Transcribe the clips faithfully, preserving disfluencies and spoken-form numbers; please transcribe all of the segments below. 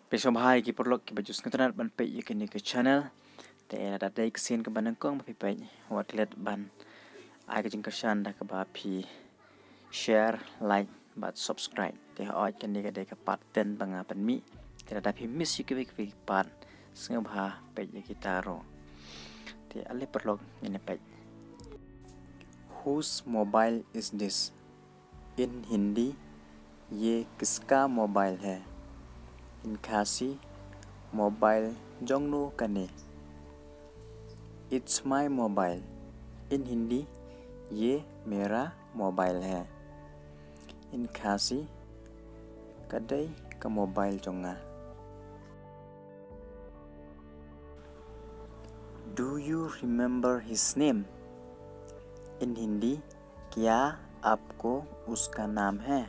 Phi sngewbha ïa ki paralok kiba ju sngewtynnat ban peit ïa kane ka channel. Te lada dei ka sien kaba nyngkong ba phi peit, wat klet ban ai ka jingkyrshan da kaba phi share, like bad subscribe. Te hooid, kane ka dei ka part ten ba nga pynmih. Te lada phi miss ïa kiwei kiwei ki part, sngewbha peit ïa kita ruh. Te ale paralok ngin ïa peit. Whose mobile is this? In Hindi, ये किसका मोबाइल है? In Khasi, mobile jongno kane? It's my mobile. In Hindi, ये मेरा मोबाइल है. In Khasi, ka dei ka mobile jong nga. Do you remember his name? In Hindi, क्या आपको उसका नाम है?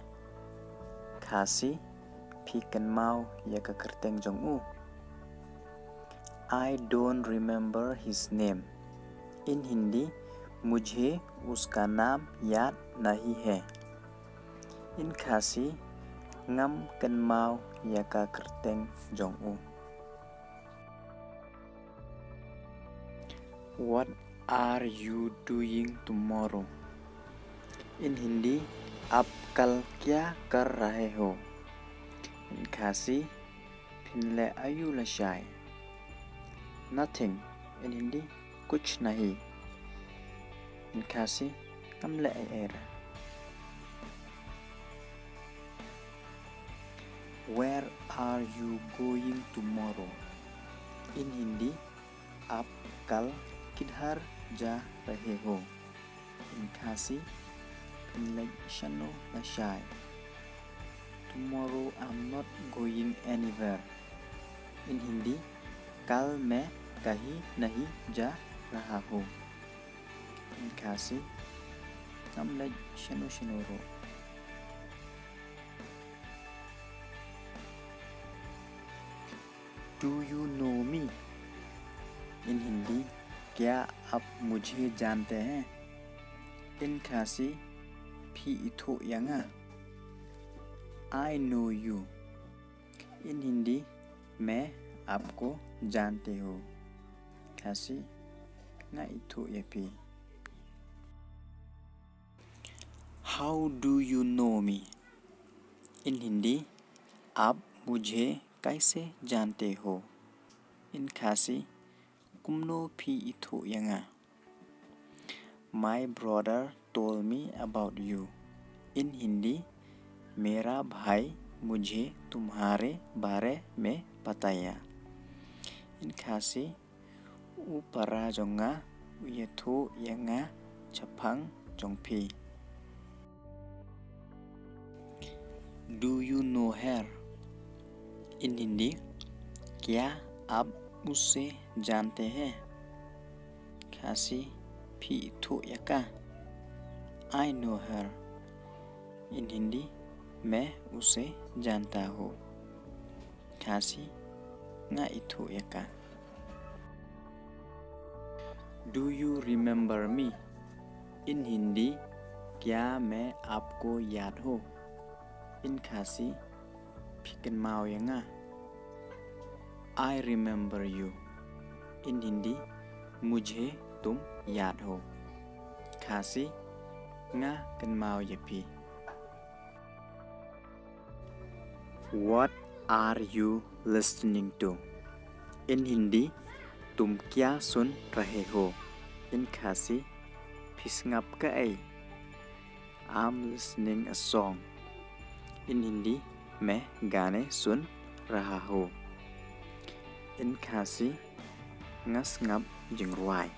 Khasi, phi kynmaw ïa ka kyrteng jong u? I don't remember his name. In Hindi, मुझे उसका नाम याद नहीं है. In Khasi, ngam kynmaw ïa ka kyrteng jong u. What are you doing tomorrow? In Hindi, आप कल क्या कर रहे हो? In Khasi, phin leh aïu lashai? Nothing. In Hindi, कुछ नहीं. In Khasi, ngam leh ei ei ruh. Where are you going tomorrow? In Hindi, आप कल किधर जा रहे हो? In Khasi, phin leit shano lashai? Tomorrow I'm not going anywhere. In Hindi, कल मैं कहीं नहीं जा रहा हूँ. In Khasi, ngam leit shano shano ruh. Do you know me? In Hindi, क्या आप मुझे जानते हैं? In Khasi, phi ithuh ïa nga? I know you. In Hindi, मैं आपको जानती हूँ. Khasi, nga ithuh ïa phi. How do you know me? In Hindi, आप मुझे कैसे जानते हो? In Khasi, kumno phi ithuh ïa nga? My brother told me about you. In Hindi, मेरा भाई मुझे तुम्हारे बारे में बताया. In Khasi, u para jong nga u ïathuh ïa nga shaphang jong phi. Do you know her? In Hindi, क्या आप उसे जानते हैं? Khasi, phi ithuh ïa ka? I know her. In Hindi, मैं उसे जानता हूँ. Khasi, nga ithuh ïa ka. Do you remember me? In Hindi, क्या मैं आपको याद हो? In Khasi, phi kynmaw ïa nga? I remember you. In Hindi, मुझे तुम याद हो. Khasi, nga kynmaw ïa phi. What are you listening to? In Hindi, तुम क्या सुन रहे हो? In Khasi, phi sngap kaei? I'm listening a song. In Hindi, मैं गाने सुन रहा हूँ. In Khasi, nga sngap jingrwai.